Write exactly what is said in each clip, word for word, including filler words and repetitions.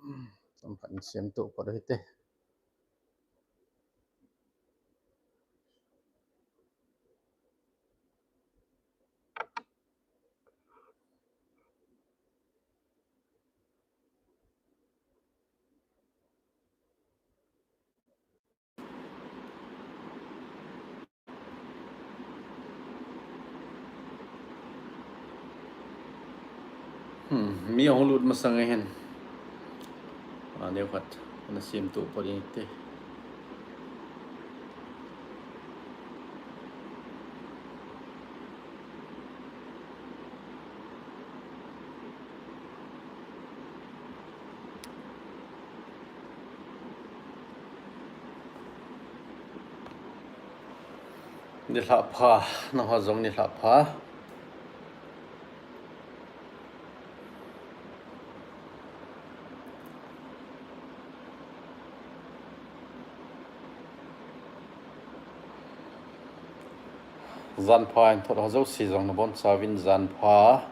Chomkhat in sem tuh phot hite. Hmm, mi ahung lut masang ahin. Aneo khat ana sem tuh phot ding te. Nilhah pha, nangho jong nilhah pha. Jan pha, in thot ho jouse jong nabonchauvin jan pha.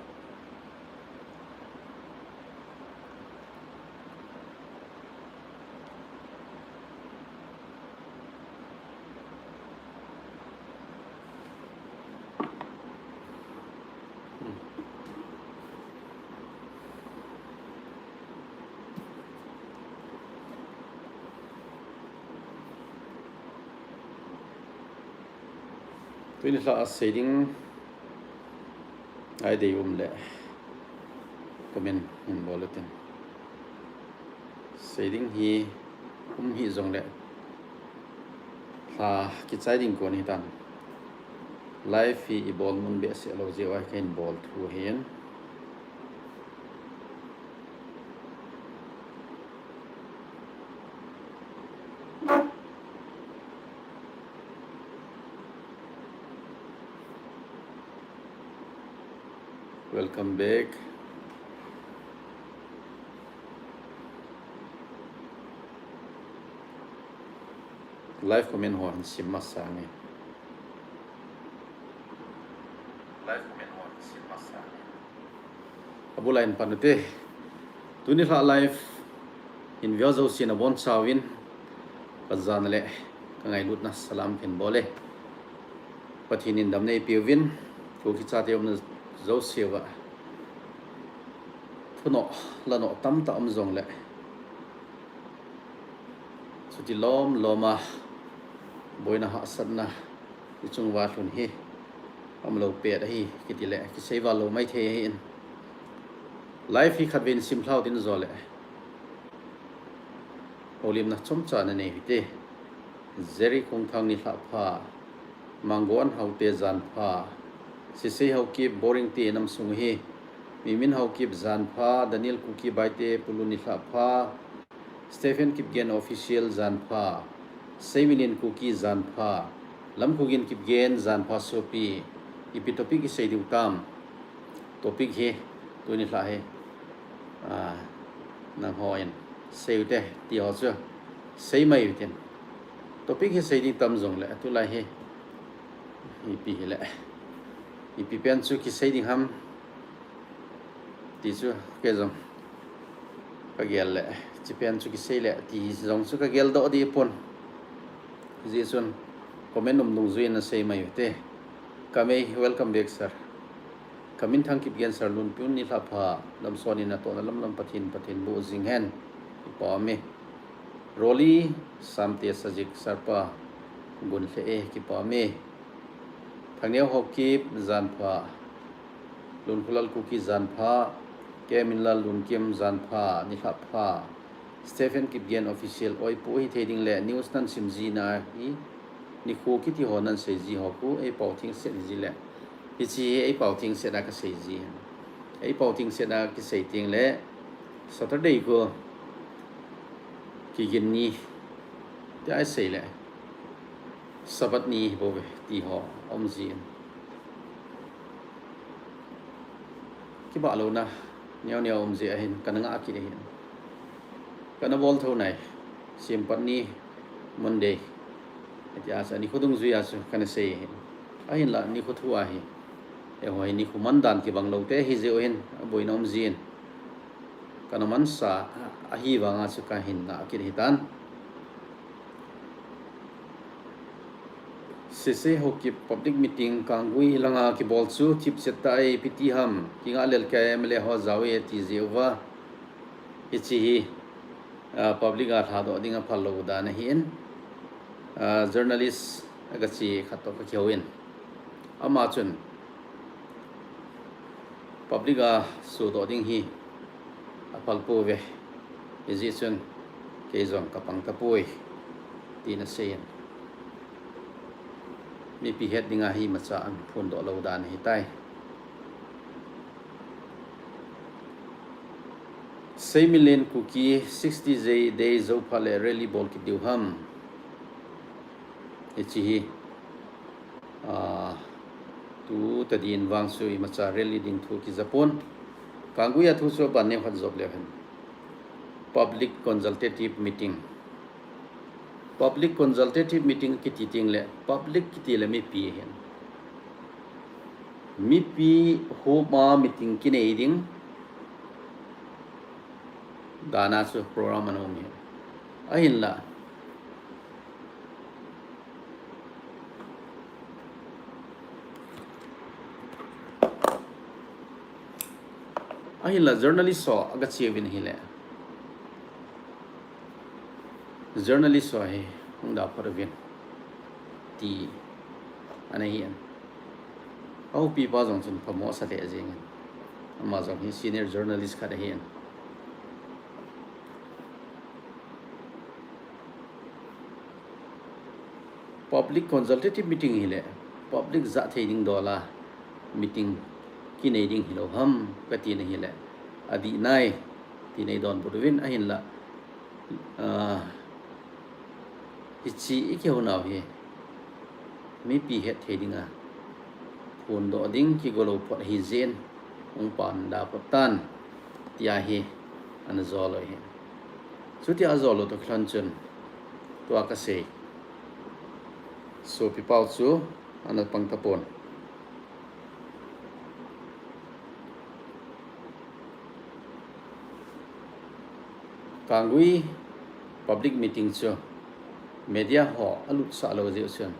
Tuni lha a sei ding a idei um le comment hin bol utin. Sei ding hi um hih jongle lha kichai ding kon hitan. Live hi ibol mun behseh lou jeh uva kahin bol thu ahin. Welcome back. Live comment ho hin sim masa nge. Live comment ho hin sim masa nge. Abul a hin pan ute. Tuni lha live hin veu jouse nabonchauvin kajana le kangailutna salam kahin bol e. Pathen in damna eipeuvin, Kuki chate umna jouse uva thunoh, lanoh tamtah um jongle, chuti lom lom a boina hahsatna ichung uva lhun hi umlou pet ahi, kiti le kisei val lou maithei ahin. Live hi khatvei in sim lhau tin jo le houlimna chomcha nanei hite. Jerry Khongthang nilhah pha. Manggon Haote jan pha. Sisei Haokip, Boring te nam sung hi. Mimin Haokip jan pha. Daniel Kuki Baite, Pulu nilhah pha. Stephen Kipgen Official jan pha. Seimilin Kuki jan pha. Lamkhogin Kipgen jan pha sopi. Ipi topic isei diu tam? Topic hi tuni lha hi, ah, nangho in sei ute ti ho chu sei mai utin. Topic hi sei ding tam jongle tulai hi ipi hile, ipi pen chu kisei ding ham ti chu kei jong kagel le, hiche pen chu kisei le ti jong chu kagel doh ding pon. Hijeh chun comment um dungjuiyin nasei mai ute. Kamei, welcome back sir. Kaminthang Kipgen sir, Lunpin nilhah pha. Lamson in natohna lamlam Pathen, Pathen boh jing hen. Kipah e. Roli Samte Sajik, sir pa, gun lheh e, kipah e. Thangneo Haokip jan pha. Lunkholal Kuki jan pha. Keminlal Lunkim jan pha, nilhah pha. Stephen Kipgen Official, oi pu, hithei ding le news nan sim ji na hi, nikho kiti ho nan sei ji ho khu eipao thengset ji le, hiche hi eipao thengset a kasei ji. Eipao thengset a kisei teng le Saturday khu kigin ni tia isei le Sabbath ni hi bouve ti ho um jin. Kibah louna neo neo um jeh ahin kana ngah kit ahin. Kana bol thou nai, Sempat ni, Monday. Hitia chu nikho dungjui a chu kana sei ahin. Ahinla nikho thu ahi. Eiho hi nikho man dan kibang lou te hijeh u hin aboina um jin. kana mansa ahi vanga chu kahin ngah kit hitan. Sese Haokip public meeting Kanggui langa kibol chu thipchet tah a ipi ti ham, kingah lel kei M L A ho jao e ti jeh uva. Hiche hi, ah, public a lhadoh ding aphal lou dan ahin, ah, journalist aga che khat toh kakihou in. Ama chun public a sodoh ding hi aphal pouve. Hijeh chun kei jong kapang tapoi, tin asei in. Mipi het dinga hi imacha aphondoh lou dan ahitai. Seimilen Kuki sixty J Day jou phat le rally bol kit diu ham. Hiche hi, ah, tu tadin vang chu imacha rally ding thu akija pon. Kanggui a thu chu aban neokhat jop leu hen. Public consultative meeting. Public consultative meeting kiti teng le, public kiti le mipi ahin. Mipi hom a meeting kinei ding dan a chu program ana um ahi. Ahinla, ahinla journalist ho aga che uvin ahile, journalist ho hi hung da phot uvin ti ana hi in. Ahoupi pa jong chun phamo asa lheh jeng in. Ama jong hi senior journalist khat ahi in. Public consultative meeting hile, public jah thei ding dol a meeting kinei ding hilou ham kati na hile, adih nai ti nei donbut uvin ahinla, ah, hiche ikihounau hi mipi het thei dinga phondoh ding kigo lou phot ahi jeh in, hung pan da phot tan, tia hi ana jol u ahi. Chutia ajol u toh kilhon chun, tua kasei sopi pau chu ana pang tapon. Kanggui public meeting chu media ho alutsah lou jeh chun,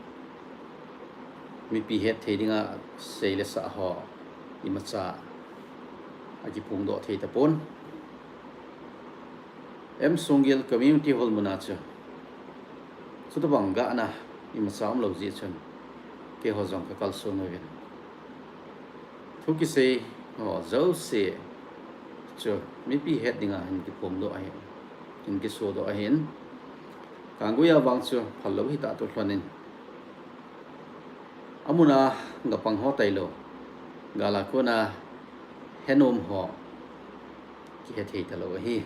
mipi het thei dinga sei le sah ho imacha akiphongdoh thei tapon. M Songgel Community Hall muna chu chutobang gahna imacha umlou jeh chun, keiho jong kakalsong uvin. Thu kisei ho jouse chu mipi het dinga hin kiphongdoh ahin, hin kisodoh ahin. Kanggui a vang chu phal lou hitah tu lhonin, amuna gapang ho tailou, gal a kona henom ho kihethei talou ahi.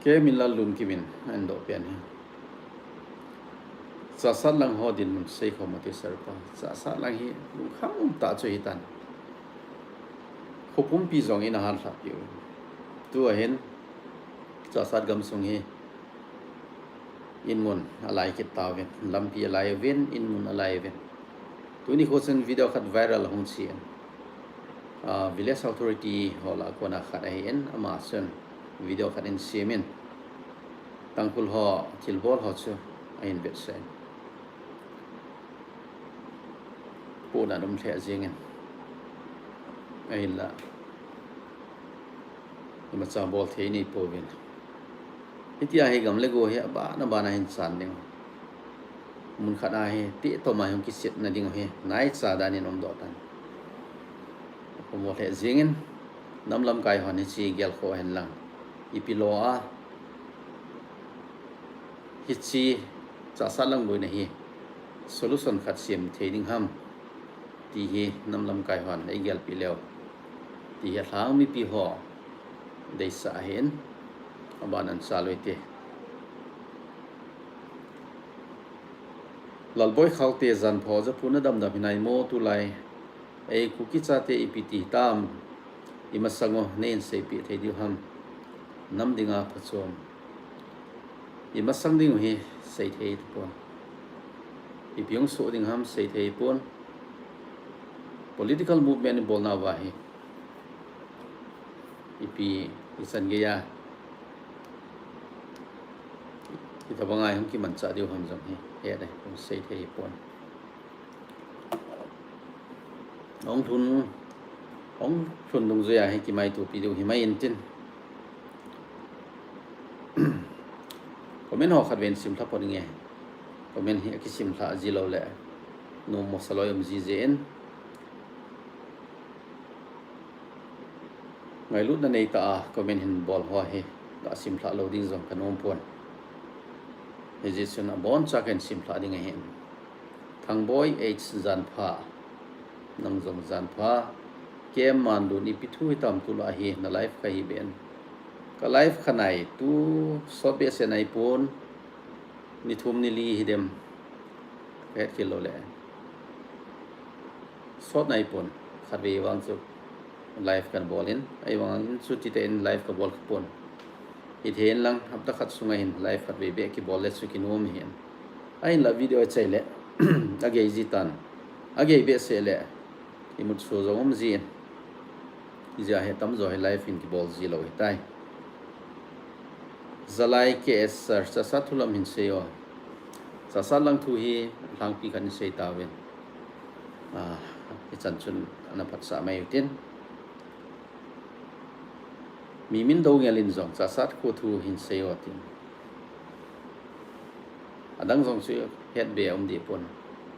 Kei min Lallunkim in ahin doh pen hi. Chahsat lang ho dinmun seikhom ati sir pa. Chahsat lang hi lungkham um tah chu hitan. Khopumpi jong in ahan lhah piu. Tua hin Chahsat gamsung hi inmun alai kit tauvin, lampi alai uvin, inmun alai uvin. Tuni kho chun video khat viral ahung chen. Ah, village authority ho lah a kona khat ahin, ama chun video khat in semin, Tangkhul ho thilbol ho chu ahin vetsah in. Puna dum lheh jingin. Ahinla, imacha bol thei nei pouvin. Hitia hi gam le go hi aban aban a hin chan ding. Mun khat a hi ti toma hung kisetna ding hi naicha dan in umdoh tan. Pumol lheh jingin, nam lamkai hon hiche gel kho hen lang, ipi lo a hiche Chahsat lang boina hi solution khat sem thei ding ham, ti hi nam lamkai hon eigelpi leu, ti hi alhang mipi ho deisah ahin, aban an chalui te. Lalboi Khaute, Janpho, Japhu, nadamdam hinai mo tulai? Ei Kuki chate ipi ti tam? Imasang u neihin seipeh thei diu ham? Nam dinga phachom. Imasang ding u hi seithei tapon. Ipi hung soh ding ham seithei pon. Political movement ibol nauva hi ipi ichan geiya, itobang a hung kimanchah diu ham jong hi, he de, hung sei thei pon. Hung lhun, hung lhun dungjuiya hi kimaitopi diu himai intin. Comment ho khatvei in simlha pon nge. Comment hi akisimlha ji lou le, nom mosa loi um jiji in. Ngailutna neitah a comment hin bol ho hi, kasimlha lou ding jong kanom pon. Hijeh chun aboncha kahin simlha ding ahin. Thangboi H Janpha, nang jong janpha. K M Manlun, ipi thu hitam tulai hi, na live kahi ben. Ka live kanai, tu sot behseh nai pon, ni thum ni li hidem. Kahet khel lou le. Sot nai pon, khatvei vang chu live kana bol in, ahivangin chutite in live kabol kha pon. Hithei in lang, hapta khat sunga hin live khatvei beh kibol le chu kinom ahin. Ahinla video achai le, agei ji tan. Agei behseh le, imut suh jong um jin. Hijeh a hi tamjo hi live in kibol ji lou hitai. Zalai K S sir, Chassad thu lam hin sei o. Chassad lang thu hi lhangpi khat in sei tauvin. Ah, hichan chun ana phatsah mai utin. Mi min dou ngel in jong Chassad kho thu hin sei o tin. Adang jong chu het be um deh pon.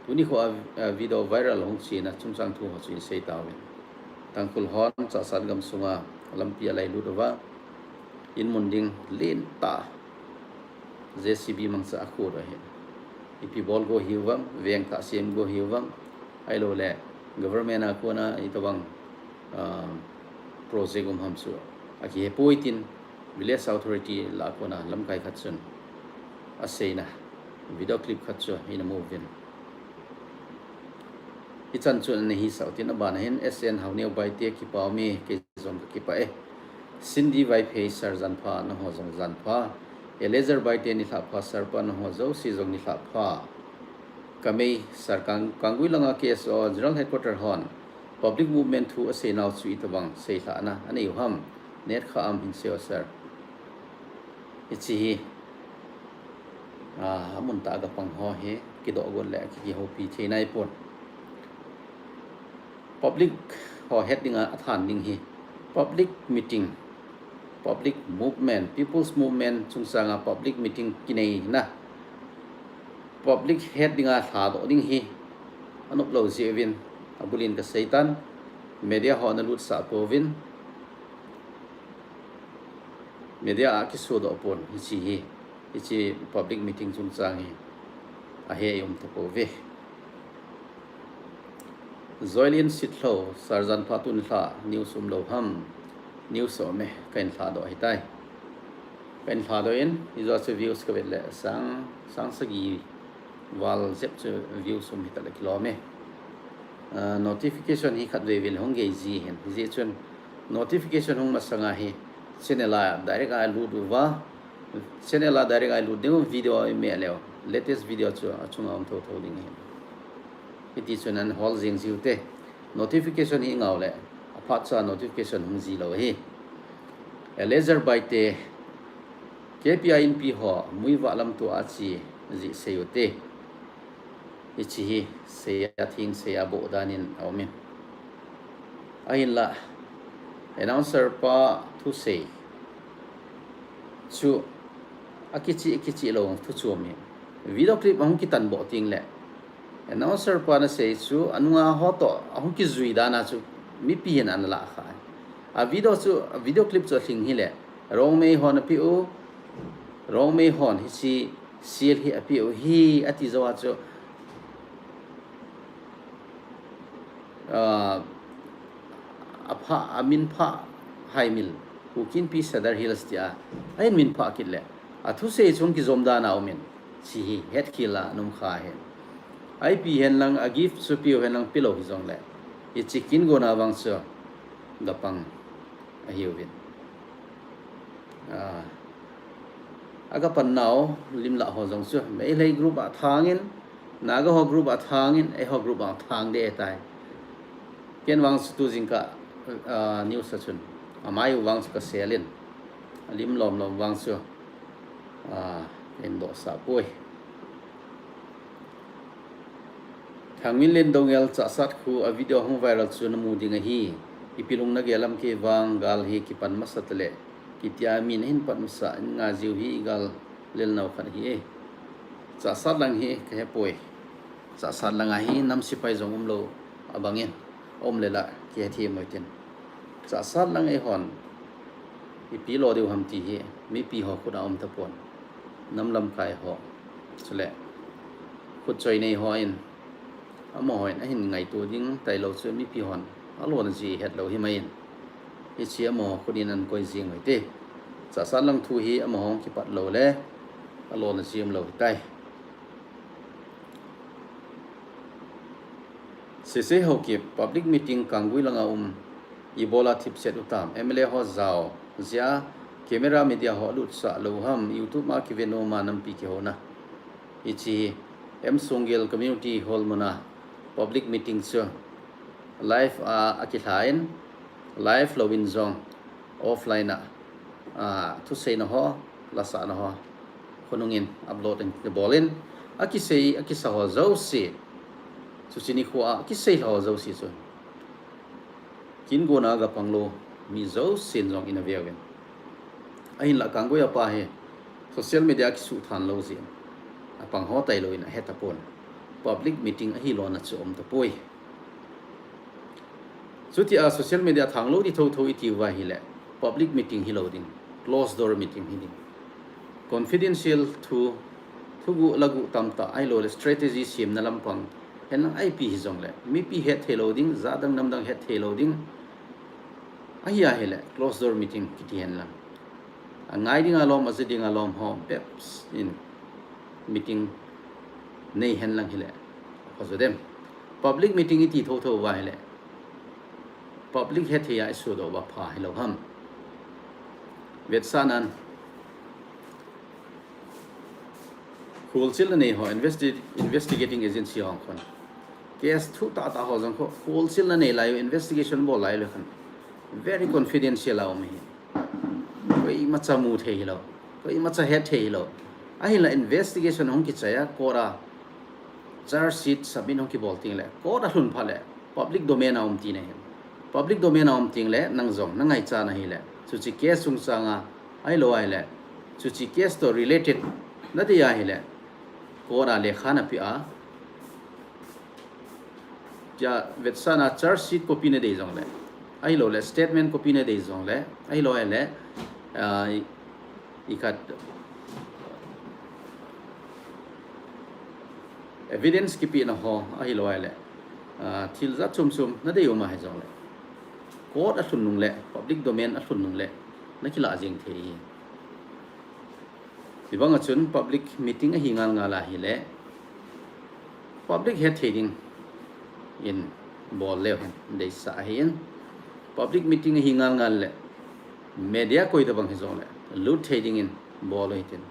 Tuni kho a, a video viral hung chena chungchang thu ho chu in sei tauvin. Tangkhul hon Chassad gam sunga lampi alai lut uva, in mun ding lentah J C B mangcha a khut ahin. Ipi bol go hiu vang, veng tah sem go hiu vang. Ahilou le, government a kona itobang, ah, project um ham chu akihe poi tin, village authority lah a kona lamkai khat chun aseina video clip khat chu ina mu uvin. Hichan chun ana hisah utin, abana hin S N Haoneo Baite, kipa ume, kei jong kakipah e. Cindy Vaiphei, sir janpha, nangho jong janpha. Eleazar Baite, nilhah pha, sir pa, nangho jouse jong nilhah pha. Kamei, sir, Kang-, Kanggui langa K S O General Headquarter hon public movement thu aseinau chu itobang seilhahna anei u ham? Net kha am hin sei o, sir. Hiche hi, ah, amun tah a gapang ho hi kidoh got le ki, kihoupi thei nai pon. Public ho het dinga athan ding hi public meeting, public movement, people's movement chungchanga public meeting kineina, public het dinga lhadoh ding hi anop lou jeh uvin, abulin kasei tan, media ho ana lutsah pouvin, media a kisodoh pon hiche hi, hiche public meeting chungchang hi ahe i um tapouve. Joylin Sitlhou, sir janpha, tuni lha news um lou ham? News um e, kahin lhadoh ahitai. Kahin lhadoh in, hijo chu views kavet le sang, sang sagi val jep chu views um hita le kilom e. Ah, notification hi khatvei vei le hung gei ji hin. Hijeh chun notification hung masanga hi channel a direct a lut uva, channel a direct a lut ding u, video i meh leu, latest video chu achunga um thotho ding ahin. Hiti chun ana hol jing jiu te. Notification hi ngau le, aphat cha notification hung ji lou ahi. Eleazar Baite, K P I Inpi ho Muivah lamto a che ji sei u te. Hiche hi seiya theng, seiya boh dan in aum in. Ahinla, announcer pa thusei chu akichih, akichih lou thu chom hi. Video clip ahung kitan boh teng le, announcer pa nasei chu anunga ho toh ahung kijui dan a chu mipi hin ana lah kha. A video chu, a video clip chu alhing hile, Rongmei hon apeh u, Rongmei hon hiche sel hi apeh u hi ati jou a chu, ah, apha, amin pha Haimil, Kuki Inpi Sadar Hills tia ahin min phah kit le, athusei chu hung kijom dan a um in, hiche hi hetkhel a ana um kha ahin. Ipi hen lang, a gift chu pe u hen lang, pe lou hijong le, hiche kin gon a vang chu gapang ahiuvin. Ah, agapan nau lim lah ho jong chu Meitei group a thang in, Naga ho group a thang in, eiho group a thang deh tai. Ken vang chu tu jingkah, ah, news a chun amai u vang chu ka sel in, alim lom lom vang chu, ah, in doh sa poi. Thangminlen Doungel Chahsat khu a video hung viral chu na mu ding ahi. Ipi lung na gel am, kei vang gal hi kipan masa ta le, kitia min hin pat masa in nga jiu hi, gal lel nau khat hi e. Chahsat lang hi ka he poi. Chahsat lang a hi nam sipai jong um lo abang in, um le la ki he thi moi tin. Chahsat lang ei hon ipi lo diu ham ti hi mipi ho khut a um ta pon. Nam lamkai ho, chule khut choi nei ho in, amaho in ahin ngaito ding tai lo chu mipi hon alona ji het lo hi mai in. Hichi amaho khut in an koi jing mai te. Chahsat lang thu hi amaho kipat lo le alona ji um lo hi tai. Sese Haokip public meeting Kanggui langa um, ibola thipset u tam, M L A ho jao jia, camera media ho lut sa lo ham, YouTube ma kive nom a nampi kiho na. Hichi M Sunggel Community Hall muna public meeting chu live a, a kilha in, live lo in jong offline a, a, thuseina ho, lasahna ho, khonung in upload in, bol in, a kisei, a kisa ho jouse, chuchi nikho a kisei ho jouse chu kin gona ga pang lo mi jousen jong in a veu in. Ahinla Kanggui a pa hi social media kisuh than lo jin, a pang ho tai lo in a he ta pon. Public meeting ahi lona chu um ta poi. Chuti a social media thang lo di tho tho i ti uva hi le, public meeting hi lo ding, closed door meeting hi ding. Confidential thu, thugu lagu tamtah ahi lo le, strategy siam na lampang hen lang ipi hi jong le, mipi het thei lo ding, ja dang nam dang het thei lo ding. Ahi a hi le, closed door meeting kiti hen lang. A ngai ding a lom, a ji ding a lom ho bep in meeting nei hen lang hi le, a pha jo dem. Public meeting i ti tho tho uva hi le, public het thei a i sudoh uva pha hi lo ham. Vetsahnan, kholchilna nei ho, investi-, investigating agency ho khun case thu tah tah ho jong khu kholchilna nei lai u, investigation bol lai u le khan very confidential a um hi. Koima cha mu thei hi lo, koima cha het thei hi lo. Ahinla investigation hung kichai a, court a charge sheet submit hung kibol ting le, court a lhun phat le, public domain a um ti na hi. Public domain a um ting le, nang jong na ngaicha na hi le, chuchi case chung changa ahi lo ahi le, chuchi case to related na ti a hi le, court a lekha na pe a, tia vetsahna charge sheet copy na dei jong le, ahi lo le statement copy na dei jong le, ahi lo ahi le, ah, i, i khat evidence kipe na ho ahi lo ahi le, ah, thil jat chom chom na dei um a hi jong le, court a lhun nung le, public domain a lhun nung le, na kila jing thei hi. Hibang a chun public meeting ahi ngal ngal a hi le, public het thei ding in bol leu hen deisah ahi in, public meeting ahi ngal ngal le, media koi tabang hi jong le, lut thei ding in bol u hitin.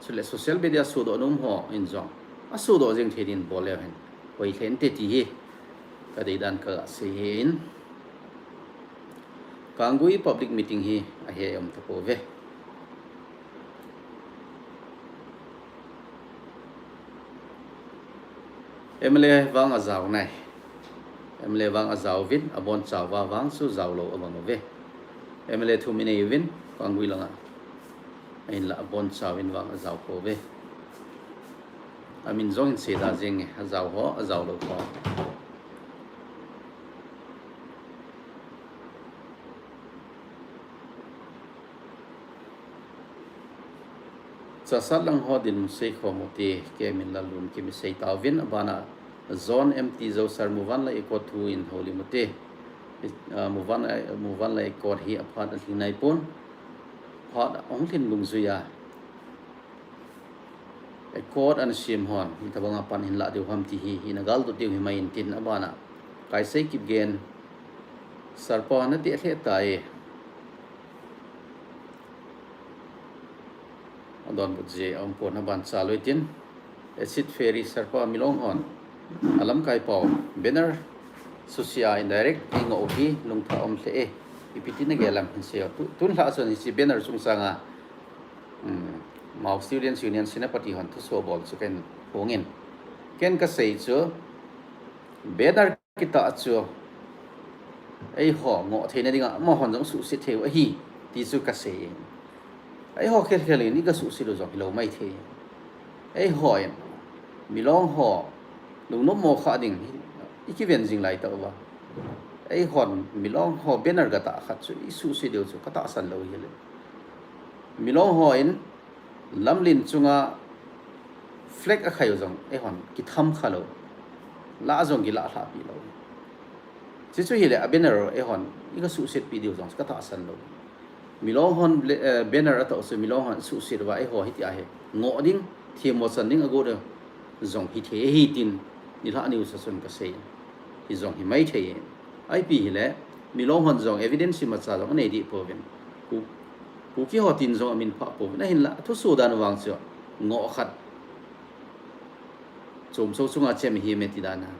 Chule social media sudoh nom ho in jong a sudoh jing thei ding in bol leu hen, koi thlen te ti hi ka dei dan ka sei hi in. Kanggui public meeting hi a he um ta po ve. M L A vang a jao nai. M L A vang a jao vin, a bon chao va vang chu jao lo a vang ve. M L A thum i nei vin, Kanggui langa. Ahinla a bon chao vin vang a jao po ve. A min jong in sei da jing e, a jao ho, a jao lo ho. Chahsat lang ho dinmun sei khom u te, kei min Lallunkimi sei tauvin, abana John M T Zosar Muvanlai Accord thu in houlim u te. Ah, Muvan, Muvanlai Accord hi aphat alhing nai pon. Phat ahung lhin dungjuia Accord ana siam hon, hitabanga pan hin lah diu ham ti hi, hina gal dot diu hi mai in tin abana. Kaisei Kipgen, Sarpa nati ahle tai. Adonbut je, aum pon aban chalui tin. Acid Fairy Sarpa Milong hon. Alamkai pau, banner Susia indirect, ei ngoh u hi lungthah um lheh e. Ipi ti nagel em hin seiyo. Tu, tun lhah chun hiche banner chungchanga, um, Mao Students Union Senapati hon thusoh bol chu kahin phongin. Ken kasei chu, banner kitah chu, eiho ngoh theina dinga, amahon jong suhset thei u ahi, ti chu kasei. Eiho khelkhel in i kasuhset u jong hilou maithei. Eiho in, Milong ho, lungnopmo kha ding, i kiven jing lai tauva. Eihon, Milong ho banner katah khat chu, i suhset diu chu, katahsan lou hile. Milong ho in, lamlen chunga flag akhai u jong, eihon, kitham kha lou. Lah jong kilah lhahpi lou. Chuchu hile, a banner eihon, i kasuhsetpi diu jong, katahsan lou. Milong hon ble-, eh, banner atoh chu Milong hon suhset uva eiho hitia hi ngoh ding, themmo chan ding agot u jong hithei ahi tin, nilhah news a chun kasei. Hi jong hi maithei e. Ipi hile, Milong hon jong evidence imacha jong anei deh pouvin. Ku-, Kuki ho tin jong amin phah pouvin. Ahinla, athusoh dan vang chu ngoh khat chomchou chunga chem hi me ti dan a.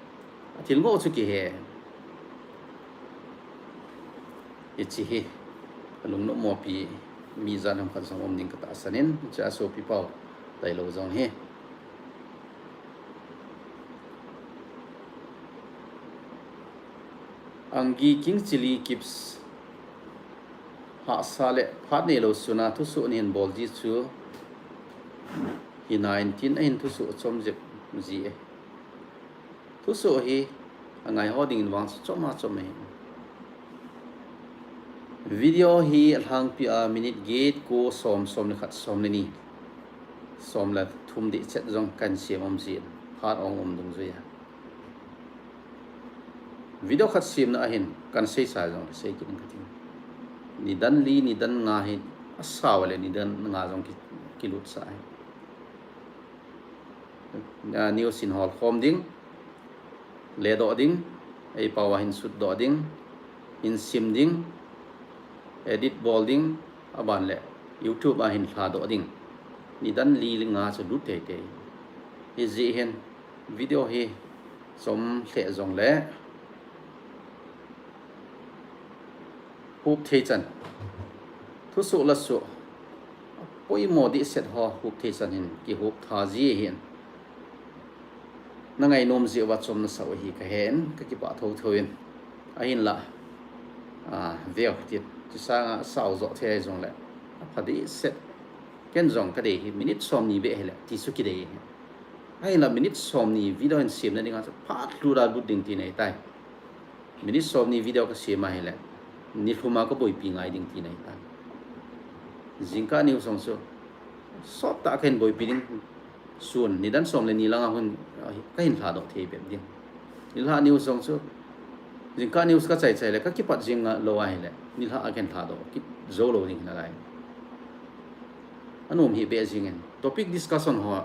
Athil ngoh chu kihe. Hiche hi, alungnopmopi mi jan ham khat jong um ding katahsan in, hiche a sopi pau tailou jong hi. Anggi King Chilli Kips, hahsa le phat neilou suna thusoh nahin bol ji chu, hina in tin ahin thusoh chom jep ji e. Thusoh hi angai ho dingin vang chu chom a chom ahi. Video hi alhangpi a minute get ko, som, som le khat, som le ni, som le thum ding chet jong kahin sem um jin, phat ong um dungjuiya. Video khat semna ahin kahin seisa jong le sei kit ing kati. Nidan li, nidan nga hi asao le nidan nga jong ki, kilut sa ahi. Ah, news hin holkhom ding, ledoh ding, eipao a hin sutdoh ding, hin sim ding, edit bol ding, aban le YouTube a hin lhadoh ding. Nidan li nga chu lut teitei. Hijeh hin video hi chom lheh jongle hup thei chan, thusoh lasoh, apoimo dehset ho hup thei chan hin kihup tha ji ahin. Nangainom jeh uva chom nasah u ahi kahen, kakipah thotho in. Ahinla, ah, veu tin, chusanga sao joh thei jongle, apha dehset, ken jong kadei hi minute somni beh hile ti chu kidei ahi. Ahinla minute somni video hin semna dinga chu phat lut a lut ding ti nei tai. Minute somni video kasem a hile, nilhum a kaboipi ngai ding ti nei tai. Jingkah news jong chu sottah kahin boipi ding, sun nidan som le ni langa hun, ah, kahin lhadoh thei bep ding. Nilhah news jong chu, jingkah news kachai chai le kakipat jing lou ahile, nilhah a kahin lhadoh kit jou lou ding hinalai. Anom hih beh jingin, topic discussion ho,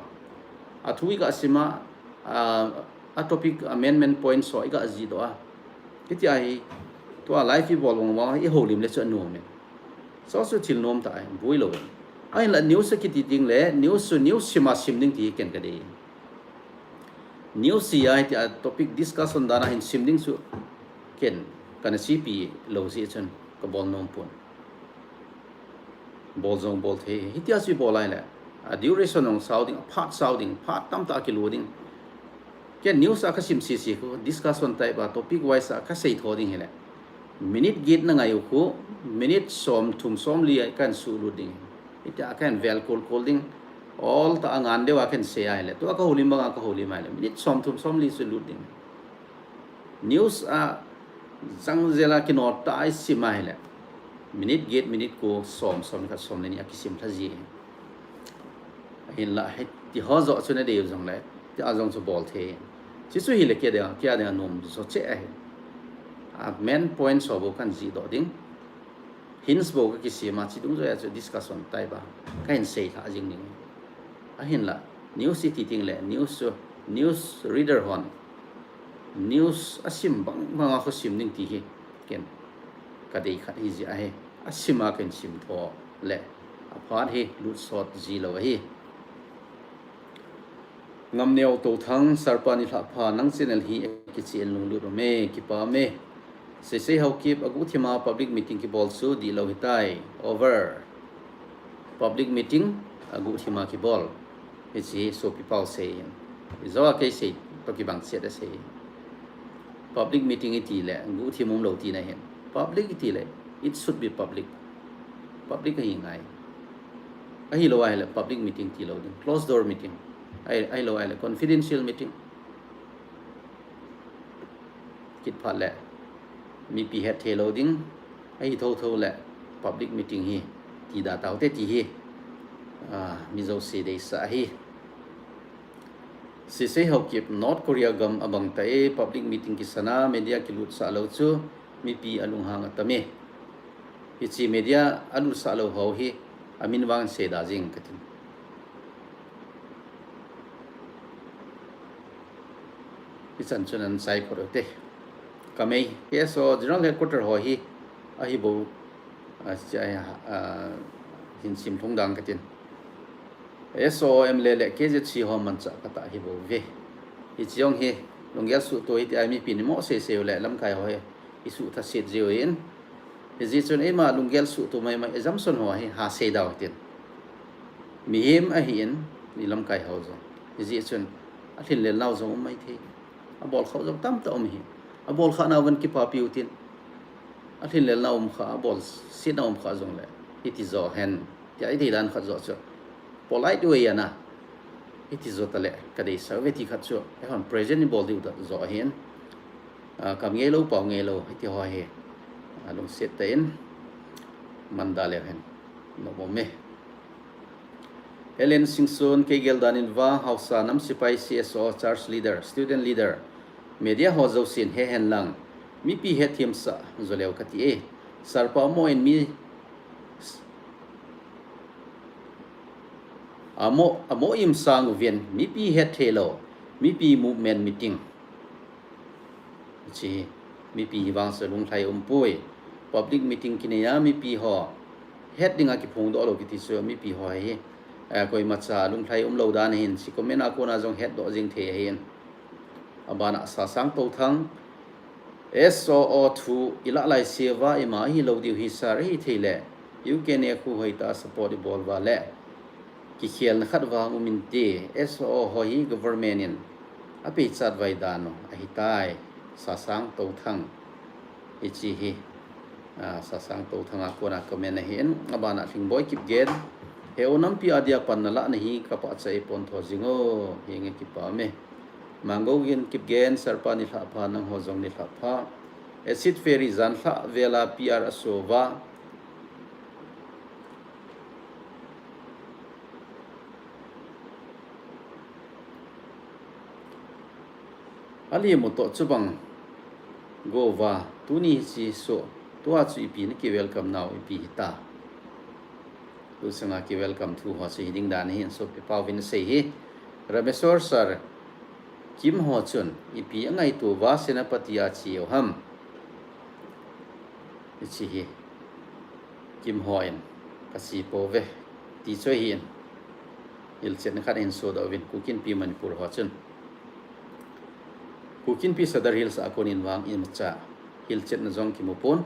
athu iga sim a, a, a topic amendment points ho iga jihdoh a, hitia hi, tua live ibol vang vang ihoulim le chu anom in. Chu chu thil nom tah ahi, boi lou in. Ahinla news akiti ding le, news chu news sim a sim ding ti ken kadei. News hi ahi tia topic discussion dan a hin sim ding chu ken kana chepi lou jeh chun kabol nom pon. Bol jong bol thei, hitia chu ibol ahile, a duration jong sao ding, aphat sao ding, phat tamtah kilu ding. Ken news a kasim sese khu, discussion type a, topic wise a kasei tho ding hile, minute get nangai u khu, minute som thum som li a kahin sulut ding. Hitia kahin vel kol kol ding, oltah a ngan deuva kahin sei ahile, tua kahoulim banga kahoulim ahile, minute som thum som li sulut ding. News a jangjel a kinot tah a isim ahile, minute get, minute ko, som, som khat, som le ni akisim lha ji. Ahinla hitiho joh chu nadei u jongle, tia jong chu bol thei. Chuchu hile kei a dinga, kei a dinga nom jo cheh ahi. A main points ho bou kahin jihdoh ding. Hints bou kakisem a, chu dungjuiya chu discussion type a kahin seilhah jing ding. Ahinla, news iti ding le, news chu, news reader hon news asim bang banga khu sim ding ti hi ken kadei khat ahijeh ahi. Asim a kahin sim tho le, aphat hi lut sot ji lou ahi. Ngamneo Touthang, Sarpa nilhah pha, nang channel hi kichen lunglut ume, kipa ume. Seisei Haokip, aguhthima public meeting kibol chu dihlou hitai. Over. Public meeting aguhthima kibol. Hiche sopi pau seiyin. Ijo a kei sei toh kibang chet asei. Public meeting itile guhthim umlou tina hin. Public itile, it should be public. Public ahi ngai. Ahilou ahile public meeting tilou ding. Closed door meeting. Ahi, ahilou ahile confidential meeting. Kit phat le mipi hetthei lou ding. Ahi thotho le public meeting hi tida taute ti hi. Ah, mi jouse deisah ahi. Seisei Haokip, North Korea gam abang tai, public meeting kisana, media kilutsah lou chu, mipi alunghang atame. Hiche media alutsah lou ho hi, amin vang seida jing katin. Hichan chun ahin chai khol ute. Kamei, K S O General Headquarter ho hi, ahibou, ah, chi-, ah, ah, hin sim lhung dang katin. S O M le le K Z C ho manchah katah hibou ve. Hiche jong hi, lunggel suhto hiti a mipi nimo seisei u le lamkai ho hi, isuh thaset jiu hin. Hijeh chun eima lunggel suhto maimai assumption ho hi ha seida u hitin. Mihem ahin, i lamkai ho jong. Hijeh chun alhinlel nau jong um maithei. Abol khah jong tamtah um hi. Abol khah nau van kipapi u tin. Alhinlel nau um khah, abol set nau um khah jongle. Hiti jo hen. Tia iti dan khat jo chu. Polite way ana. Hiti jo tale, kadeisah ve ti khat chu. Eihon present ibol diu ta jo hin. Ah, kam ngeilou, pau ngeilou, hiti ho hi. Ah, lungset tah in. Manda leu hen. Nom ume. Helen Singson, kei gel dan in vang, haosa, nam sipai, C S O, church leader, student leader, media ho jousen he hen lang, mipi hetthemsah jo leu kati e. Sarpa mo in mi amo, amo im sang uvin, mipi hetthei lou, mipi movement meeting. Hiche hi, mipi hi vang chu lunglhai umpoi. Public meeting kinei a mipi ho het dinga kiphongdoh lou kiti chu mipi ho hi, eh, koimacha lunglhai umlou dan hin, hiche comment a kona jong hetdoh jing thei ahin. Abana Sasang Touthang, S O O thu ilah lai seuva ima ahilou diu hi sir ahithei le, U K ne khu hoitah a support ibol uva le. Kikhelna khat vang um inte, S O O ho hi government in apeichat vai dan u ahitai, Sasang Touthang. Hiche hi, ah, Sasang Touthang a kona comment ahin, abana Lhingboi Kipgen. He u, nampi a dia panna lah na hi kapahcha eipon tho jing u, hinge kipa ume. Manggogin Kipgen, Sarpa nilhah pha, nangho jong nilhah pha. Acid Fairy, janlhah vela P R aso uva. Alemu toh chubang gova, tuni hiche so, tua chu ipi na ki welcome nau ipi hita. Tusanga ki welcome thu ho chu hiding dan ahin, sopi pauvin asei hi. Rameswar sir, Kim ho chun ipi angaito uva Senapati a che u ham. Hiche hi Kim ho in kache pouve ti chu ahin. Hilchetna khat ahin sodoh uvin, Kuki Inpi Manipur ho chun. Kuki Inpi Sadar Hills a konin vang imacha hilchetna jong kimu pon.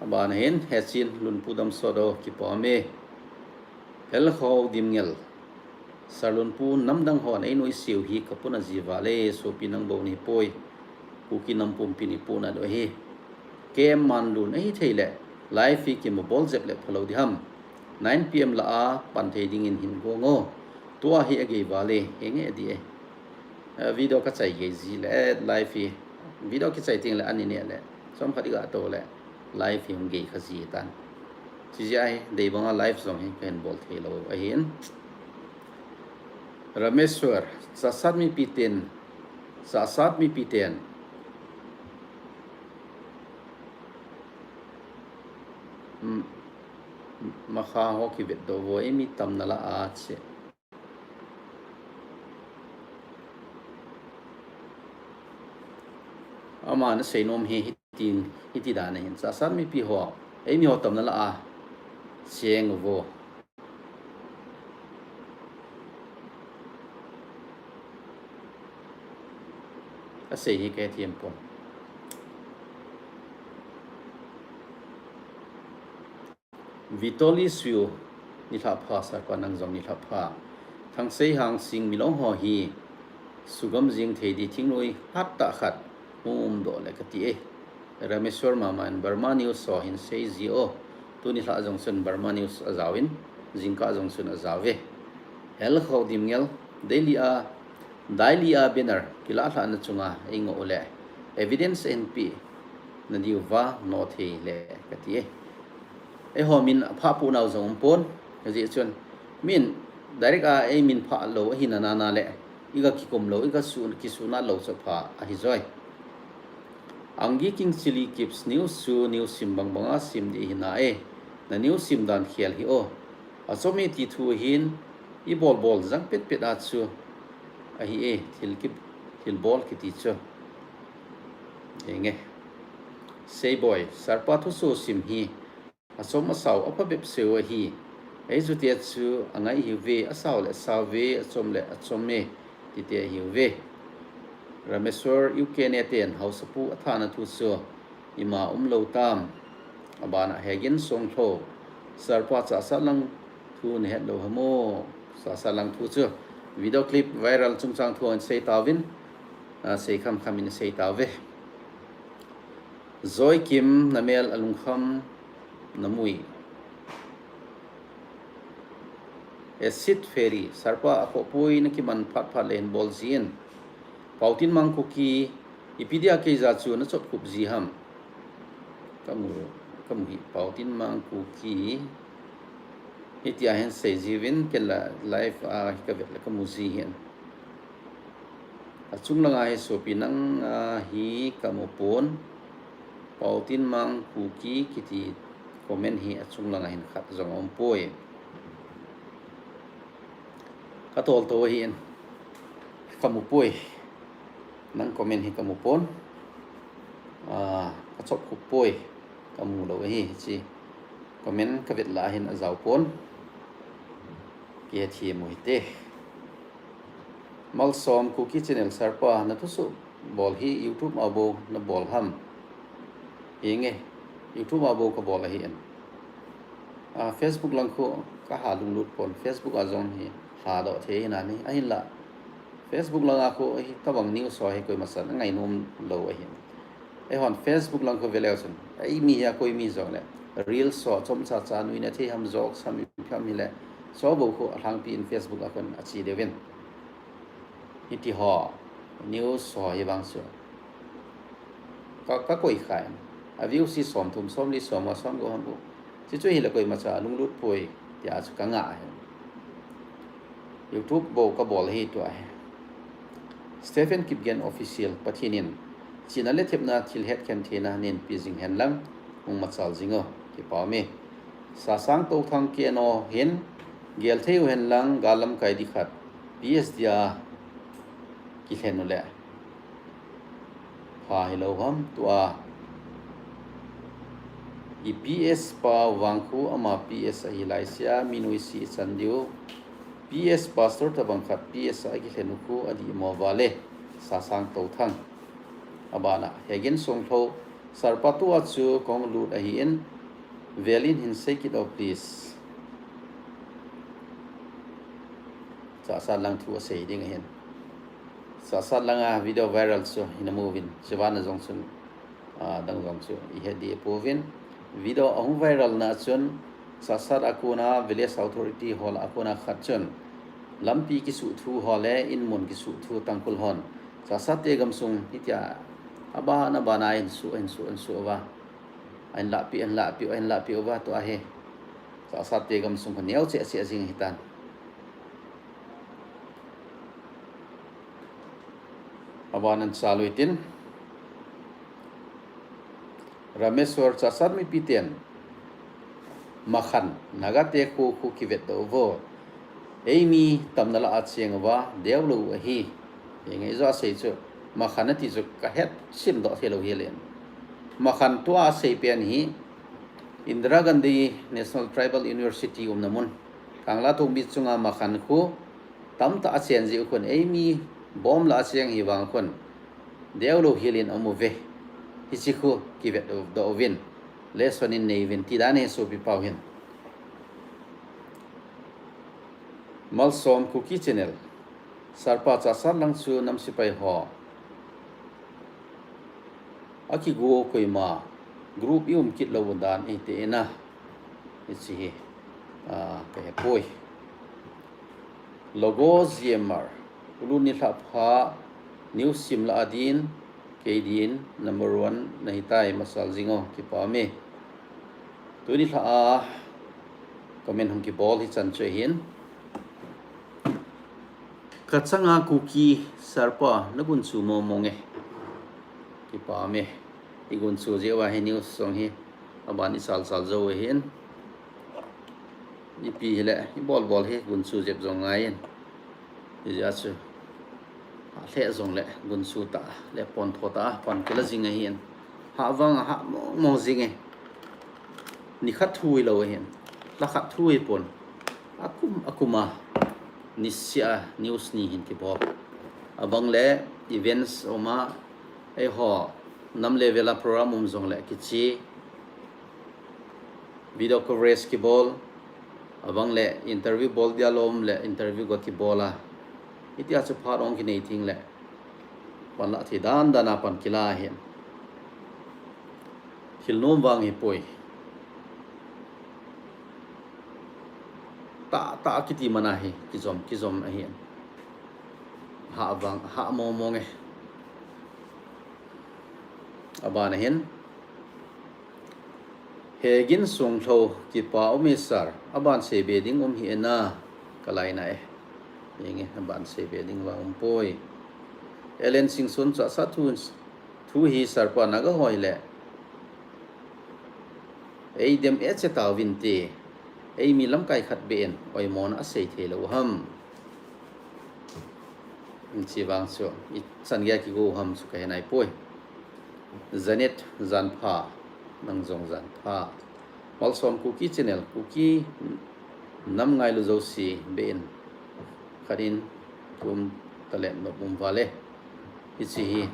Abana hin, Hechin Lunpu Damsot o, kipa ume. Helkhou Dimngel. Sir Lunpu, namdang hon einoise u hi kapuna ji vale, sopi nang bou nahi poi. Kuki nam pumpin ipuhna diu ahi. K M Manlun, ahithei le live hi kimu bol jep le phalou diham. Nine P M lah a pan thei dingin hin gong o. Tua hi agei vale, henge adi e. Eh, video kachai gei ji le, live hi. Video kichai teng le ani neh le. Chomkhat iga to le. Live hi hung gei kha ji tan. Chijeh a hi, deibanga live jong hi kahin bol thei lou ahin. Rameswar, Chassad mipi ten, Chassad mipi ten. Hmm, Makha ho kivetdoh uvo, eimi tamna lah a che. Aman asei nom hi hitin, hiti dan ahin. Chassad mipi ho, eimi ho tamna lah a cheng uvo. Kasei hi kahethem pon. Vitoli Swiu, nilhah pha, Sarpa nang jong nilhah pha. Thangsei Hangsing, Milong ho hi sugam jing thei di thingnoi hattah khat hung umdoh le kati e. Rameswar mama in Burma News ho hin sei ji o. Tuni lhah jong chun Burma News ajaovin, jingkah jong chun ajao ve. Hel Kho Dimngel, Delhi a, Delhi a banner kilah lhahna chunga eingoh u le evidence ahin pe nadiuva nothei le kati e. Eiho min aphah pohnau jong umpon, ajeh chun min direct a eimin phah lou ahina nana le iga kikum lou, iga su, kisuna lou chu apha ahi joi. Angi King Chili Kips, news chu news sim bang banga sim di hina e, na news sim dan khel hi o. Achom e ti thu hin ibol bol jang pet pet a chu ahi e, thil ki, thil bol kiti chu. Enge. Seiboi, Sarpa thuso sim hi achom asao apha bep seu ahi. Eijute chu angai hiuve, asao le asao ve, achom le achom e, tite ahiuve. Rameswar, U K neten haosapu athana thu chu ima umlou tam. Abana Hegin Songlho, Sarpa Chahsat lang thu nahet lou ham o. Chahsat lang thu chu video clip viral chungchang thu in sei tauvin, a, sei kham kham in sei tauve. Joy Kim, namel alungkham namui. Acid Fairy, Sarpa akhohpoi nakiman phat phat le hin bol jin. Paotinmang Kuki, ipi dia keija chu nachop khup ji ham. Kamu, kamu hi Paotinmang Kuki. Hitia hin sei jiuvin, ken la live a hi kavet le kamu ji hin. Achung langa hi sopi nang, a, hi kamu pon. Paotinmang Kuki kiti comment hi achung langa hin khat jong aumpoi. Katol to ahin. Kamu poi. Nang comment hi kamu pon. A, kachop khup poi. Kamu lou ahi, hiche comment kavet lah a hin ajao pon. Kihethem u hite. Malsom Kuki Channel, Sarpa nathusoh bol hi YouTube a bou nabol ham? Henge, YouTube a bou kabol ahin. A, Facebook lang khu kaha lunglut pon, Facebook a jong hi hadoh thei hina ni, ahinla Facebook langa khu hitobang news ho hi koimasan angainom lou ahin. Eihon Facebook lang khu veleu chun, eimi hi a koi mi jongle, reels ho chomcha cha nuina thei ham, jokes ham, ipi ham hile, chu bou khu alhangpi in Facebook a khun ache deuvin. Hitiho news ho hi vang chu ka, kakoi khan, a views hi somthum, somli, somnga, somgup ham bou. Chuchu hile koimacha lunglut poi tia chu kangah ahi. YouTube bou kabol ahi tua hi. Stephen Kipgen Official, Pathen in chihna le thepna, thil hetkhen theina neipe jing hen lang, hung machal jing o, kipa ume. Sasang Touthang, K N O hin gel thei u hen lang, gal lamkai di khat P S dia kilhen u le pha hilou ham tua. I P S pa vang khu ama P S ahi laisea mi noise ichan diu. P S pastor tobang khat P S a kilhen u khu adih mo vale. Sasang Touthang. Abana Hegin Songlho, Sarpa tua chu kahung lut ahin, velin hin sei kit o please. Chahsat lang thu asei ding ahin. Chahsat langa video viral chu hina mu uvin, chuvana jong chun, a, dang jong chu ihet ding apouvin. Video ahung viral na chun, Chahsat a kona village authority ho lah a kona khat chun, lampi kisuh thu ho le inmun kisuh thu Tangkhul hon Chahsat te gamsung hitia abana bana ahin suh, ahin suh, ahin suh uva. Ahin lahpeh, ahin lahpeh, ahin lahpeh uva tua hi Chahsat te gamsung khu neo cheh cheh jing ahitan. Abana chalu hitin. Rameswar, Chahsat mipi ten Makhan, Naga te kho khu kivetdoh uvo. Eimi tamna lah a cheng uva, deulou ahi. Henge, ijo asei chu, Makhan ati chu kahet simdoh theilou hile. Makhan tua asei pen hi, Indira Gandhi National Tribal University umna mun, Kanglatongbi chunga Makhan khu tamtah achen jeh u khun, eimi bom lah a cheng hi vang khun, deu lou hel in aum uve. Hiche khu kivet doh uvin, lesson in nei uvin ti dan ahi sopi pau hin. Malsom Kuki Channel. Sir pa, Chassad lang chu nam sepai ho akigo koima group i um kit lou dan ahi ti na. Hiche hi, ah, ka hepoi. Logo G M R, Ulu nilhah pha, news sim lah a din, kei din number one nahi tai, masal jing o, kipa ume. Tuni lhah a comment hung kibol hi chan chu ahin. Ka changa Kuki Sir pa, na gunchu mong mong e. Kipa ume. I gunchu jeh uva hi news jong hi aban i chal chal jou ahin. Ipi hile, i bol bol hi gunchu jep jong ngai in. Hijeh a chu, hah lheh jongle gunchu tah le pontho tah a pan kila jing ahin. Hah vang a hah mong mong jing e. Nikhat thu hilou ahin. Lhakhat thu hipon. Akum akum a niseh a news ni hin kibol. Abang le events um a, eiho nam level a program um jongle kiche video coverage kibol, abang le interview bol dia lom le interview ga kibol a. Hitia chu phat ong kinei thing le pan lah thei dan dan a pan kila ahin. Thil nom vang hipoi. Tah tah kiti man ahi, kijom kijom ahin. Hah vang, hah mong mong e. Aban ahin. Hegin Songtho, kipa ume Sir, aban seibe ding um hih e na, ka laina e. Henge, aban seibe ding vang umpoi. Ellen Singson, Chassad thu, thu hi Sir pa, Naga ho hile eidem e che tauvin te, eimi lamkai khat beh in oimona asei thei lou ham. Hiche vang chu, ichan gei a kigo ham chu ka he naipoi. Janet, jan pha, nang jong jan pha. Malsom Kuki Channel, Kuki nam ngailu jouse beh in khat in thum talep nop um vale. Hiche hi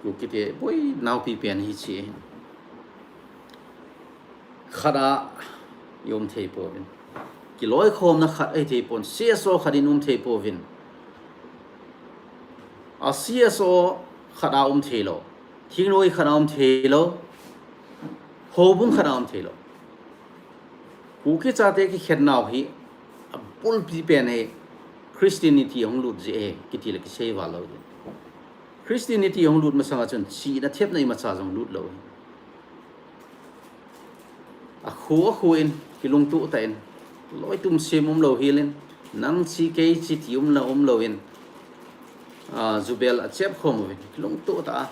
Kuki te boi naopi pen hiche. Khat a i um thei pouvin. Kiloikhomna khat ahi thei pon, C S O khat in um thei pouvin. A C S O khat a um thei lou. Thingnoi khat a um thei lou. Houbung khat a um thei lou. Kuki chate kikhen nau hi, abulpi pen hi Christianity ahung lut jeh ahi, kiti le kisei val lou ding. Christianity ahung lut masang a chun, chihna thepna imacha jong lut lou hi. Akhu, akhu in, kilungtoh tah in, loi tum sem um lou hel in, nang che kei che ti um la um lou in, a, jubel a chep khom uvin, kilungtoh tah a.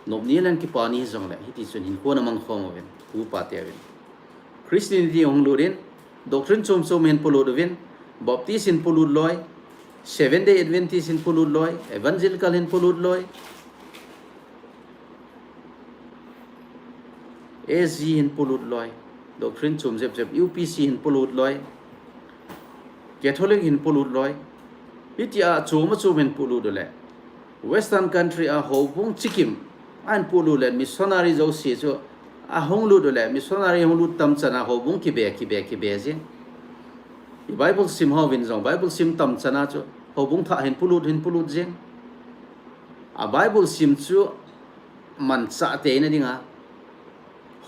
Nop ni le kipa ni jongle, hiti chun hinkho na mang khom uvin, upa te uvin. Christianity hung lut in, doctrine chom chom hin polut uvin, Baptist hin polut loi, Seventh Day Adventist hin polut loi, Evangelical hin polut loi, A G hin polut loi, doctrine chom jep jep, U P C hin polut loi, Catholic hin polut loi, hitia chom a chom hin polut u le, Western country a houbung chikim ahin polut le, missionary jouse chu ahung lut u le, missionary hung lut tam chan a houbung kibe, kibe, kibe jing. I Bible sim ho vin jong, Bible sim tam chan a chu houbung thah hin polut, hin polut jing. A Bible sim chu manchah teina dinga,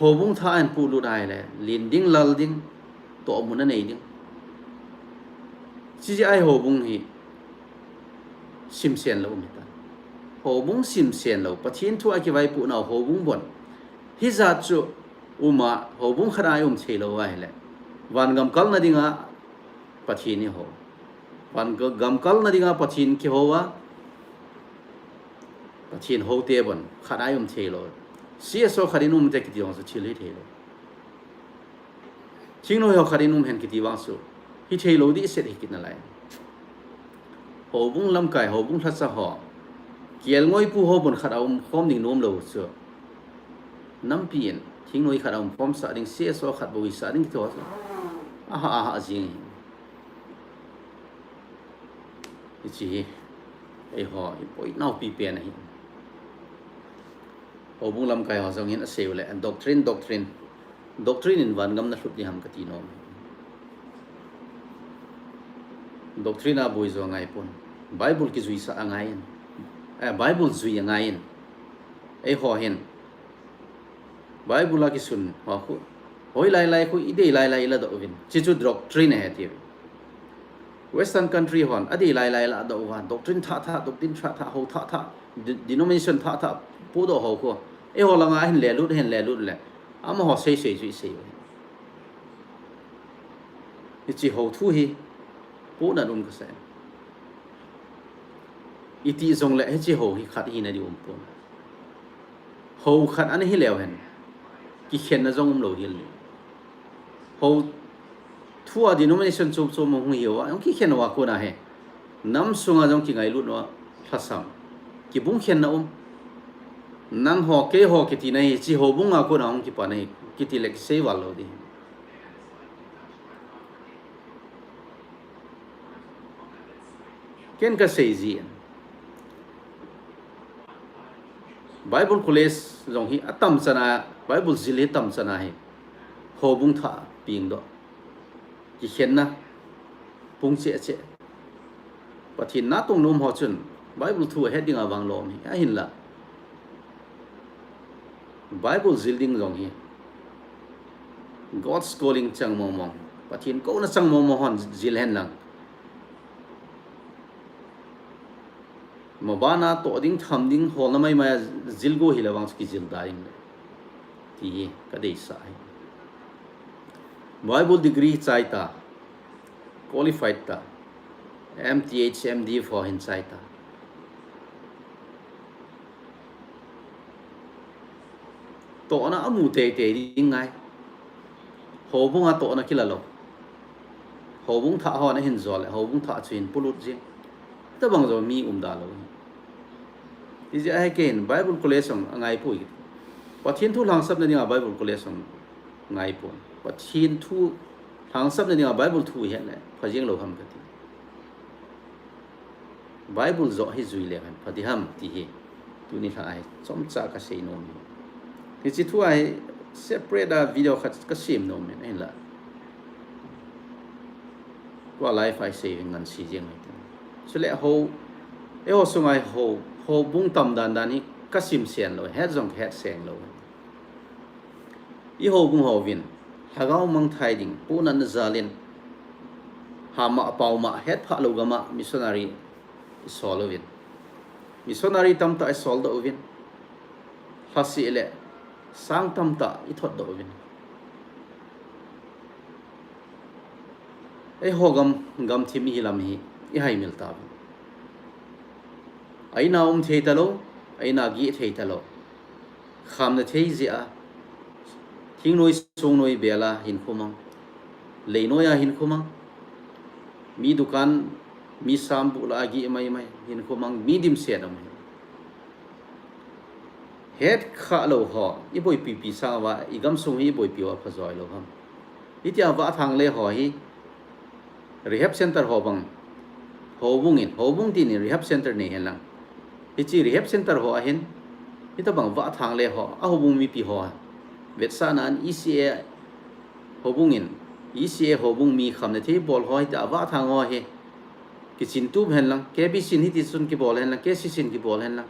houbung thah hin polut ahile, len ding, lal ding, tohmun anei ding. Chuti ahi houbung hi simsen lou um hitan. Houbung simsen lou, Pathen thu a kivaipoh nau houbung bon. Hijat chu um a, houbung khat a i um thei lou ahile, van gam kalna dinga Pathen i hou. Van ga-, gam kalna dinga Pathen kihou a, Pathen houte bon, khat a i um thei lou. C S O khat in um te kiti jong chu thil hi thei lou. Thingnoi ho khat in um hen kiti vang chu, hi thei lou dihset hi kit nalai. Houbung lamkai, houbung lhacha ho, kelngoi pu ho bon khat a um khom ding nom lou chu, nampi in, thingnoi khat a um khom sah ding, C S O khat bou hi sah ding kiti ho chu, aha, aha jing hi. Hiche hi. Eiho, i poi nau pi pen ahi. Houbung lamkai ho jong hin asei u le, doctrine, doctrine. Doctrine in vangam na lhut ding ham kati nom. Doctrine a boi jo ngai pon. Bible kijui sa angai in. Eh, Bible jui angai in. Eiho hin. Bible a kisun ho khu, hoi lai lai khu, i dei lai lai i la doh uvin. Chi chu doctrine ahi ti. Western country hon, a dei lai lai la doh uva. Doctrine thah thah, doctrine thah thah, ho thah thah, de-, denomination thah thah, pu doh ho khu. Eiho langa hin le lut, hin le lut le. Amaho sei sei chu i sei uve. Hichi ho thu hi, pu na dum ka sei. I ti jong le, hichi ho hi khat hi na di um pon. Ho khat ana hi leu hen. Kikhenna jong um lou hel ni. Ho thu a denomination chom chom hung hi uva, jong kikhen uva kona hi. Nam sunga jong kingailut uva lhasam. Kibung khenna um. Nangho, keiho kiti na hi, chi houbung a kona hung kipan ahi, kiti le kisei val lou di. Ken ka sei ji. Bible College jong hi atam chana, Bible jil hi tam chana hi. Houbung thah ping doh. Kikhenna. Pung che che. Pathen natong nom ho chun Bible thu ahet dinga vang lom hi. Ahinla. Bible jil ding jong hi. God's calling chang mong mong. Pathen kouna chang mong mong hon jil hen lang. Mabana toh ding, tham ding, holna mai mai a jil go hi le vang chu kijil da ding le. Ti hi ka deisah hi. Bible degree chai ta. Qualified ta. M T H, M D four hin chai ta. Tohna amu tei tei ding ngai. Houbung a tohna kila lou. Houbung thah hon ahin jol le, houbung thah chu hin polut jing. Tabang jo mi um da lou. Ijeh a hi ken Bible College jong angai poi. Pathen thu lhangsapna dinga Bible College jong ngai pon. Pathen thu lhangsapna dinga Bible thu het le, pha jeng lou ham kati. Bible jo hi jui le hen, pha di ham ti hi. Tuni lha a hi, chomcha ka sei nom hi. Hichi thu a hi, separate a video khat ka sem nom in, ahinla. Tua live a i sei ngan si jeng mai te. Chule ho, eiho sunga ho, houbung tam dan dan hi ka sim sen lou, het jong ka het seng lou. I houbung hovin, lhagao mangthai ding, pu natna jal in, hama paoma het phah lou gam a missionary i sol uvin. Missionary tamtah i sol doh uvin. Lhasih le sang tamtah i thot doh uvin. Eiho gam, gamthim i hi lam hi, i haimil tauvin. Aina um thei talou, aina gih thei talou. Khamna thei jeh a, thingnoi songnoi bel a hinkho mang. Leinoi a hinkho mang. Mi dukan, mi sam bu la a gih mai mai, hinkho mang, mi dimset a mang. Het kha lou ho, i boipi pi sang uva, i gamsung hi i boipi uva pha joi lou ham. Hitia vah thang le ho hi, rehab center ho bang, houbung in, houbung tin in rehab center nei hen lang. Hichi rehab center ho a hin, hitabang vah thang le ho, a houbung mipi ho, vetsahna an E C A houbung in, E C A houbung mi khamna thei bol ho, hitia vah thang ho hi, kichin tup hen lang, K B C in hiti chun kibol hen lang, K C C in kibol hen lang.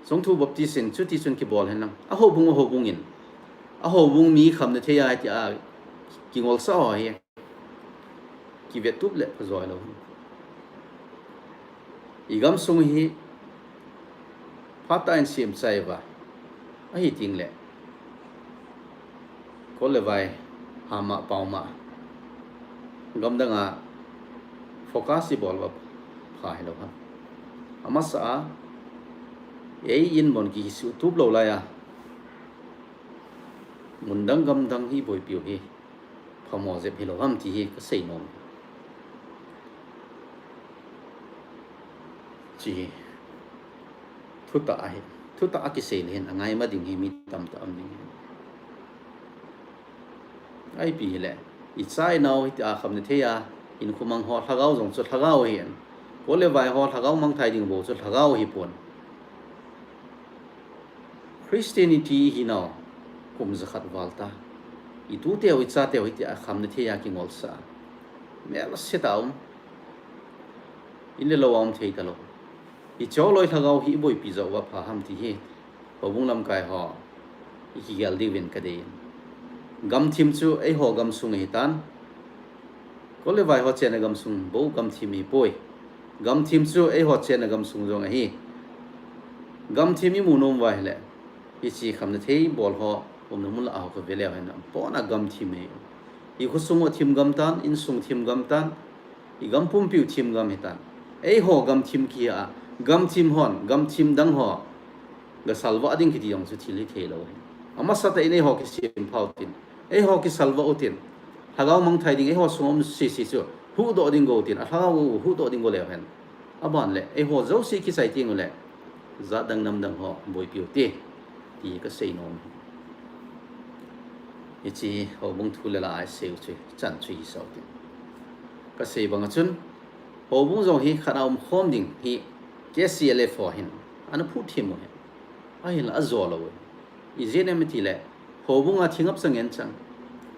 Songthu Baptist in chuti chun kibol hen lang. A houbung, a houbung in. A houbung mi khamna thei a, hitia kingolsa ho hi. Kivet tup le pha joi lou. I gamsung hi phatah in sem chai uva. Ahi ting le. Kol le vai, hama paoma. Gamdang a focus i bol uva pha hilou ham. Amasa a, ei in mon kisuh tup lou lai a. Mundang gamdang hi boipiu hi. Phamo jep hilou ham ti hi ka sei nom. Chi hi. Thutah ahi. Thutah a kisei le hin angai ma ding hi mi tamtah um ding hi. Ipi hile. I cha i nao hitia khamna thei a. Hinkho mang ho lhagao jong chu lhagao hi. Kol le vai ho lhagao mangthai ding bou chu lhagao hipon. Christianity hinau kum jakhat val ta. Ituteu, ichateu hitia khamna thei a kingolsa. Mel se ta um. In le lou a um thei talou. Icholoi lhagao hi iboipi jou uva pha ham ti hi. Houbung lamkai ho ikigel diuvin kadei. Gamthim chu eiho gamsung ahitan. Kol le vai ho chenna gamsung bou gamthim ahipoi. Gamthim chu eiho chenna gamsung jong ahi. Gamthim imu nom uva ahile, hiche khamna thei bol ho umna mun lah a ho kave leu hen, apona gamthim ahi. Ikhosung u thim gam tan, insung thim gam tan, igam pumpiu thim gam hitan. Eiho gamthim kihi a, gamthim hon gamthim dang ho gasalvah ding kiti jong chu thil hithei lou ahi. Amasatah in eiho kisempha utin, eiho kisalvah utin, lhagao mangthai ding eiho sunga um sese chu huhdoh ding go utin, alhagao huhdoh ding go leu hen, aban le eiho jouse kichai teng ule jat dang nam dang ho boipi ute, ti kasei nom. Hiche houbung thu le la a isei u chu chan chu hisah utin, kasei banga chun, houbung jong hi khat a umkhom ding hi K C L F ho hin ana phuthim u ahi. Ahinla ajo lou u ahi. Ijeh inem itile, houbung a thingap changen chang,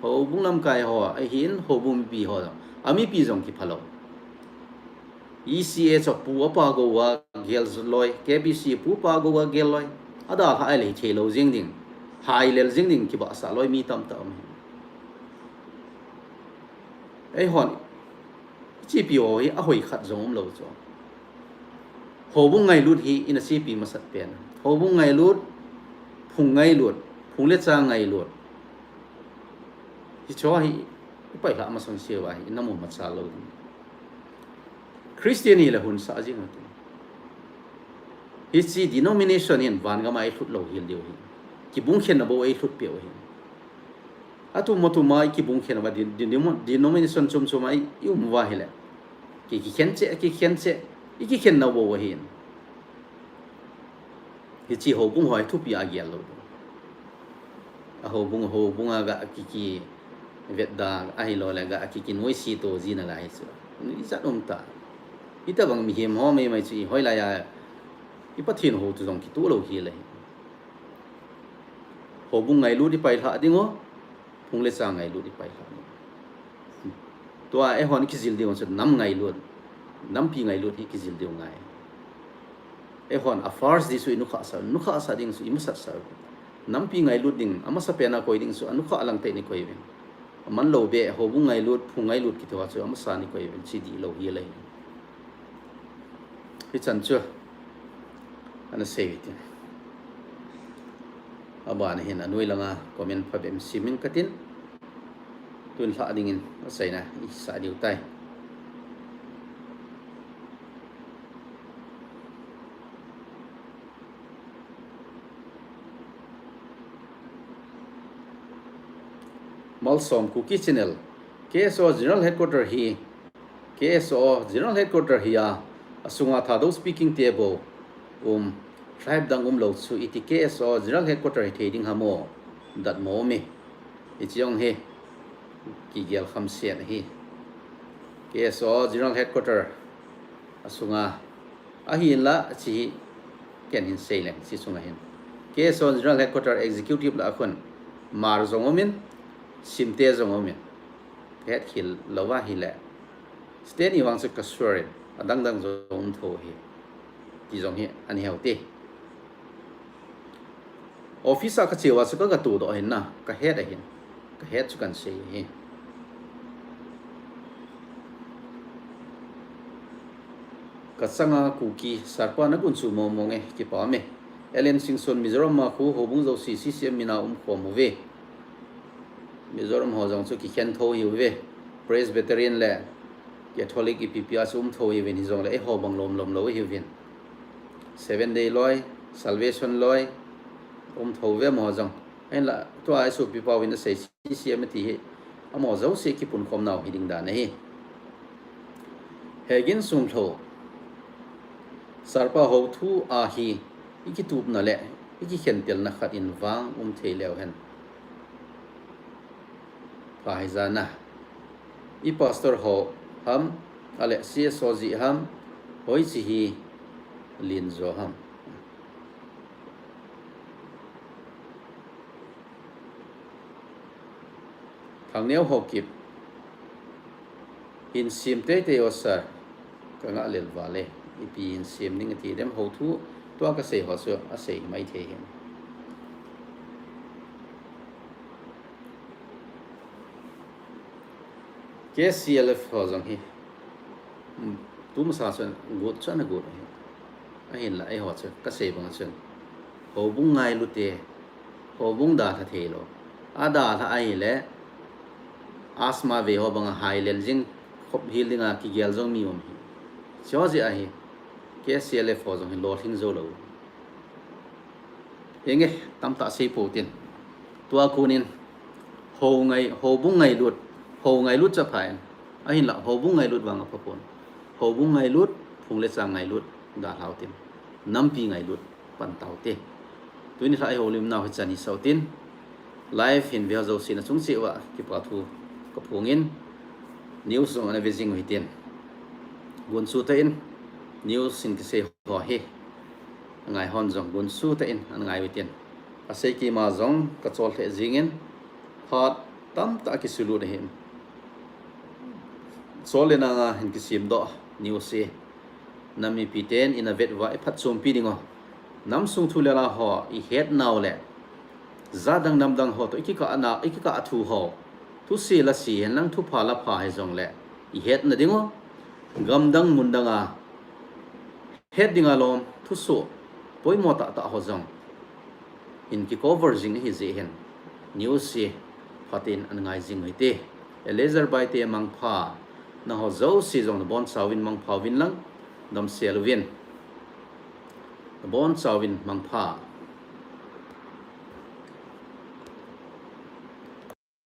houbung lamkai ho ahin, houbung mipi ho jong, amipi jong kiphalou. E C A chu pu apa gou a gel loi, K B C pu pa gou a gel loi, adalhah ahile hitheilou jeng ding, hailel jeng ding kibahsah loi mi tamtah um ahi. Eihon ichepi ho hi ahoi khat jong umlou chu. Houbung ngailut hi ina chepi masat pen. Houbung ngailut, phung ngailut, phung le chang ngailut, hicho hi ipailhah masang seuva hi ina mu machal lou ding. Christian hile hunsah jing ute. Hiche denomination hin vangam a eilhut lou hel diu ahi. Kibungkhenna bou eilhutpeh u ahi. Atum atum a ikibungkhen uva, de-, de-, denomination chom chom a i-, ium uva ahile, ki-, kikhen cheh, kikhen cheh, ikikhen nau bou ahin. Hiche houbung ho hi thupi a gel lou ding. A houbung, houbung a ga ki, kivetda ahiloule ga ki, kinoise to jina lai chu ijat um ta. Hitobang mihem ho maimai chu ihoilai a i Pathen hou chu jong kitoh lou hel ahi. Houbung ngailut ipailhah ding u, phung le chang ngailut ipailhah ding u. Tua eihon ikijil diu chu nam ngailut, nampi ngailut hi ikijil diu ngai. Eihon a first ding chu inukhahsah, nukhahsah ding chu imasatsah u. Nampi ngailut ding, amasapen a koi ding chu anukhah lang tah in ikoi uvin. Amanlou beh, houbung ngailut, phung ngailut kiti ho chu amasa in ikoi uvin, chu dihlou hel ahi. Hichan chu ana sei u hitin. Abana hin anoi langa comment phabep in simin katin. Tun lhah dingin aseina isah diu tai. Malsom Kuki Channel, K S O General Headquarter hi, K S O General Headquarter hi a, asunga Thadou speaking te bou um, tribe dang umlou chu iti K S O General Headquarter hithei ding ham o, datmo um e. Hiche jong hi kigel khamset ahi. K S O General Headquarter asunga ahinla, hiche hi ken hin seileng, hiche sunga hin K S O General Headquarter Executive lah a khun Hmar jong umin, Simte jong umin, kahetkhel louva ahile, state ni vang chu kasure in, adang dang jong um thou ahi, ti jong hi ana he u hite. Office a kache uva chu kagatoh doh ahin na, kahet ahin, kahet chu kahin sei ahi. Kachanga Kuki, Sir pa nagunchu mong mong e, kipa um e. L N Singson, Mizoram a khu houbung jouse C C M mina umkhom uve. Mizoram ho jong chu kikhen thou ahiuve. Presbyterian le Catholic ipi ipi a chu um thou ahiuvin, hijongle eiho bang lom lom lou ahiuvin. Seven Day loi, Salvation loi, um thou uve amaho jong. Ahinla tua isopipa uvin asei C C M ati hi amaho jouse kipunkhom nau hiding dan ahi. Hegin Sunglhou, Sir pa houthu a hi ikitupna le ikikhentelna khat in vang um thei leu hen. Pha hijat na. I pastor ho ham, ale C S O jeh ham, Hoiche hi len jo ham. Thangneo Haokip, hin sem teitei o sir, ka ngah lel vale, ipi hin sem ding ati dem, hou thu tua ka sei ho chu a sei mai thei hin. K C L F ho jong hi, um, tu masa chun got chu ana got ahi. Ahinla eiho chu ka sei bang chun, houbung ngailut e, houbung dalha thei lou. A dalha ahile, asthma ve ho banga hai lel jing, khop hil dinga kigel jong mi um hi. Hiche ho jeh ahi, K C L F ho jong hi lolhing jou lou. Henge, tamtah sei pou tin. Tua konin, hou ngai, houbung ngailut, hou ngailut chu apha in. Ahinla, houbung ngailut vang apha pon. Houbung ngailut, phung le chang ngailut, dalhau tin. Nampi ngailut, pan tau te. Tuni lha i houlimnau hi chan hi sau tin. Live hin veu jouse na chung cheh uva, kipa thu ka phong in. News jong ana ve jing u hitin. Gunchu tah in, news hin kisei ho hi. Angai hon jong gunchu tah in, ana ngai u hitin. Asei kima jong ka chol lheh jing in, phat tamtah kisulut ahin. Chol le nanga hin kisem doh news hi. Nam mipi ten ina vet uva i phatchompi ding u. Nam sung thu le la ho i het nau le, jat dang nam dang ho toh i kikah na, i kikah thu ho, thuse la se hen lang thupha la pha hi jong le, i het na ding u. Gam dang mun dang a het dinga lom thusoh poimo tah tah ho jong hin ki cover jing ahi jeh hin, news hi phatin ana ngai jing u hite. Eliezer Baite mangpha, nangho jouse jong nabonchauvin mangpha uvin lang, damsel uvin. Nabonchauvin mangpha.